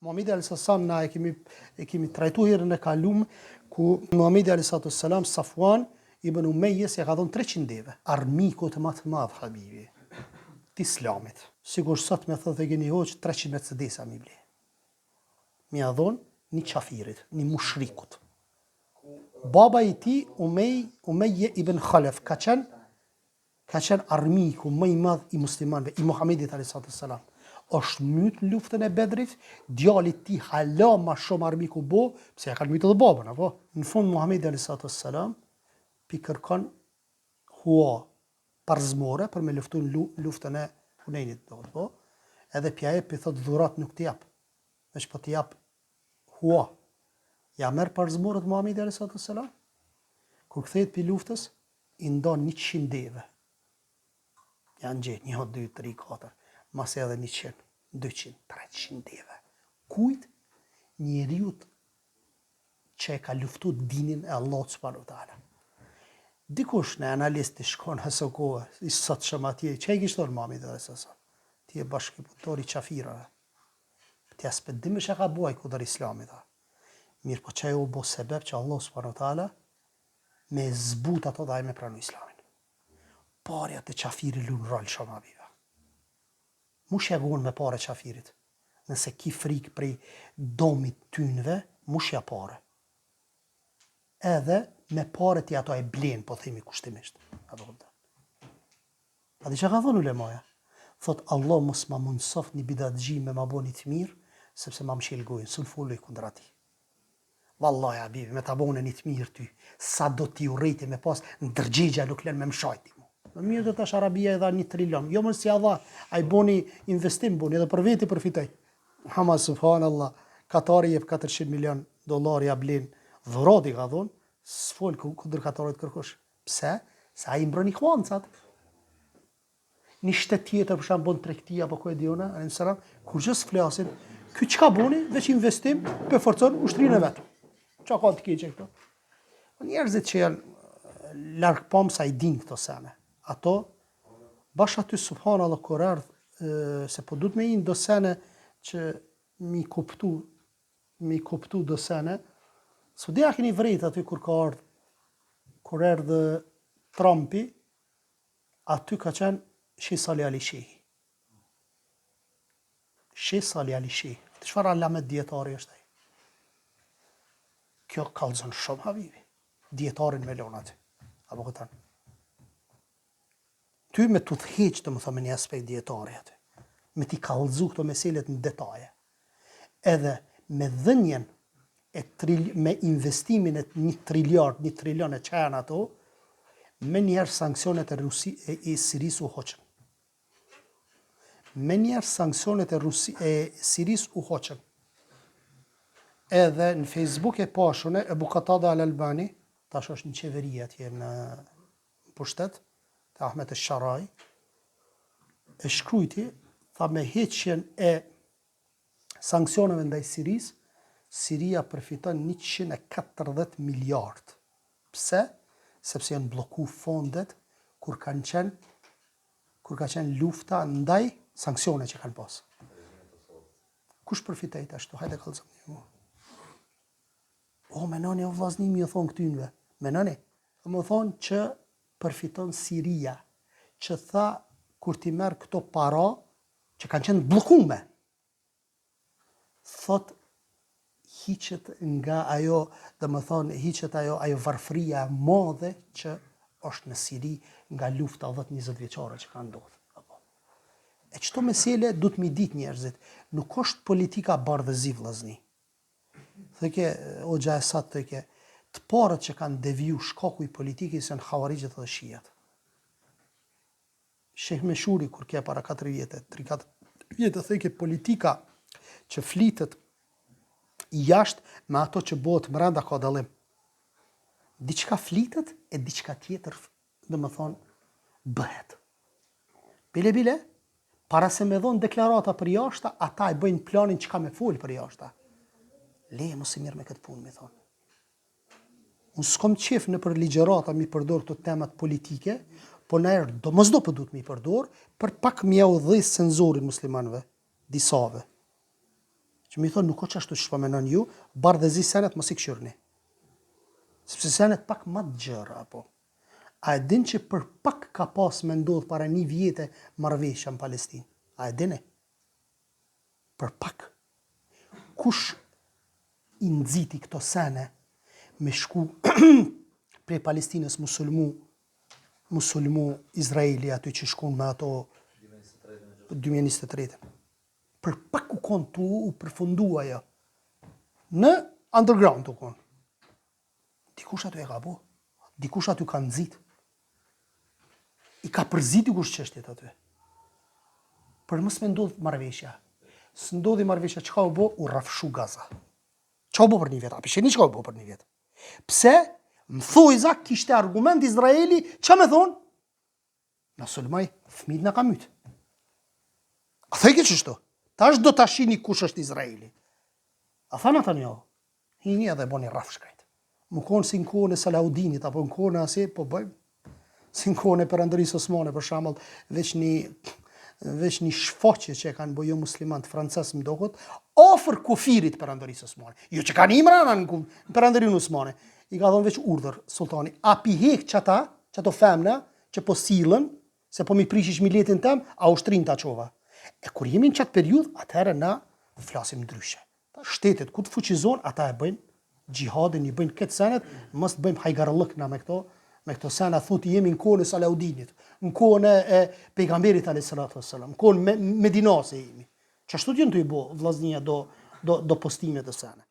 Muhamedi alayhis salam na e kemi e kemi trajtu herën e kalume ku Muhamedi alayhis salam Safwan ibn Umayys ja ka dhënë 300 deve. Armikut më të madh habibi të islamit. Sikur sot me thotë e keni hoq 300 Mercedesa mi ble. Mi ja dhon një qafirit, një mushrikut. Baba i tij Umej, Umejje ibn Khalef ka qenë ka qenë armiku më i madh i muslimanëve, i Muhamedit alayhi salatu wassalam. Është myt në luftën e Bedrit, djali i tij hala ma shumë armiku bo, pse ja kanë myt edhe babën, apo? Në fund Muhamedi alayhi salatu wassalam pi kërkon hua parzmore për me luftu në luftën e Hunejnit, do po, edhe pja jep, pi thot dhurat nuk t'i jap, veç po t'i jap hua. Ja merr parzmoret Muhamedi alayhi salatu wassalam. Kur kthehet pi luftës, i ndan 100 deve. Janë gjetë, 1, 2, 3, 4, masi edhe 100, 200, 300 deve. Kujt? Njeriut që e ka luftu dinin e Allahut subhanahu wa taala. Dikush në analist i shkon aso kohë, i sotshëm atje, çka i kish thonë Muhamedit alejhi selam? Ti je bashkëpunëtor i qafirave. Ti as pe din çka ka bo ai kundër islamit. A. Mirë po qajo u bo sebeb që Allah subhanahu wa taala me zbut ato dhe ai me pranu islamin. Parja te qafiri lun rol shumë habiba. Mushja gojën me pare qafirit. Nëse ki frikë prej domit tynve, mushja pare. Edhe me pare ti ato e blen, po themi kushtimisht. Apo kupton? A di çka ka thonë ulemaja? Thot Allah mos ma mundësoft një bidatxhi me ma bo një të mirë, sepse ma mshel gojën, s'un foloj kundra tij. Vallahi habibi, me ta bo unë një të mirë ty, sa do ti urrejtje me pas, ndërgjegja nuk lën me m'shajt ti mu. Më mirë do tash Arabia i dha një trilion, jo mos ja dha, ai boni investim boni edhe për veti përfitoi. Ama subhanallah, Katari jep 400 milion dollar ja blen, dhurat i ka dhon, s'fol kundër Katarit kërkush. Pse? Se ai mbron ikuancat. Një shtet tjetër për shembull bon tregti apo ku e di unë, alayhim salam, kurgjë s'flasin, ky çka boni, veç investim, pe forcon ushtrinë e vet. Çka ka të keqe këto? Po njerëzit që janë largpamës i din këto sene. Ato bash aty subhanallahu kur erdh se po duhet me i do sene që mi kuptu mi kuptu do sene. S'po di a keni vrejt aty kur ka ardh kur erdh Trumpi, Aty ka qenë Sheh Salih Ali Shehi. Sheh Salih Ali Shehi. Aty çfarë alamet dijetari është ai? Kjo kallzon shumë habibi. Dijetarin me lon aty. Apo kupton? Ty me të udhëheq, domethënë, me një aspekt dijetari aty. Me t'i kallzu këto meselet në detaje. Edhe me dhënien e tril, me investimin e një triliard, një trilion e që janë ato, menjëherë sanksionet e Rusi e, e Sirisë u hoqën. Menjëherë sanksionet e Rusi e Sirisë u hoqën. Edhe në Facebook e pashë unë Ebu Katada Al Albani, tash është në qeveri atje në pushtet, te Ahmet e Sharaj, e shkrujti, tha me heqjen e sanksioneve ndaj Sirisë, Siria përfiton 140 miliardë. Pse? Sepse janë blloku fondet kur kanë qenë kur ka qenë lufta ndaj sanksione që kanë pas. Kush përfitoi tash këtu? Hajde kallzoni ju. O, menoni, o vllazni, mi ju thonë këtynve. Menoni. Më thonë që përfiton Siria, që tha kur t'i merr këto para, që kanë qenë bllokume, thot hiqet nga ajo, domethënë, hiqet ajo, ajo varfëria e madhe që është në Siri nga lufta 10-20 vjeçare që ka ndodhur. Apo. E qëto mesele duhet mi ditë njerëzit, nuk është politika bardhë e zi vllazni. Thojke, hoxha Esat thojke, të parët që kanë deviju shkaku i politikës janë havarixhët dhe shijat. Sheh Meshuri kur ke para 4 vjete, 3-4 vjete thojke politika që flitet jashtë me ato që bëhet mrenda ka dallim. Diçka flitet e diçka tjetër, domethonë, bëhet. Bile bile, para se me dhonë deklarata për jashta, ata e bëjnë planin çka me fol për jashta. Le, mos i mirë me këtë punë, me thonë. Unë s'kom qef nëpër ligjërata mi përdor këto temat politike, po naherë domosdo po duhet mi përdor, për pak mi jau dhez senzorin muslimanëve, disave. Që me i thonë nuk o qashtu që po menon ju, bardh e zi senet mos i kqyrni. Sepse senet pak ma të gjëra, apo. A e din që për pak ka pas me ndodh para një vjete marrëveshja në Palestinë? A e dini? Për pak. Kush i nxiti këto sene me shku prej Palestinës m'u sulmu m'u sulmu Izraeli aty që shkun me ato 2023. Për pak u kon tu u përfundu ajo. Në underground u kon. Dikush aty e ka bo. Dikush aty ka nxit. I ka përzi dikush çështjet aty. Për mos me ndodh marrëveshja. S'ndodhi marrëveshja, çka u bo? U rrafshu Gaza. Çka u bo për një vjet? A pe shihni çka u bo për një vjet? Pse? Më thojza kishte argument Izraeli, ça me thonë? Na sulmoi, fëmijët na ka myt. A thojke qështu? Tash do ta shini kush është Izraeli. A tha Netanjahu? Hini edhe boni rrafsh krejt. Mu konë si në kohën e Salahudinit, apo në kohën e asi, po bëjmë. Si në kohën e Perandorisë Osmane, për shembull, veç një, veç një shfaqje që e kanë bo jo muslimant francez më doket, afër kufirit Perandorisë Osmane. Jo që kanë hi mrena në, në Perandorinë Osmane. I ka dhonë veç urdhër sultani. A pi hek qata, qato femna, që po sillen, se po mi prishish miletin tem, a ushtrinë ta çova. E kur jemi në qatë periudhë, atëherë na flasim ndryshe. Shtetet ku të fuqizohen, ata e bëjnë xhihadin, i bëjnë këtë senet, mos të bëjmë hajgarllëk na me këto, me këto sena, thotë jemi në kohën e Salaudinit, në kohën e, e pejgamberit alayhis salatu wassalam, në kohën me, Medinase jemi. Qashtu janë tu i bo vllaznia do do do postime të sene.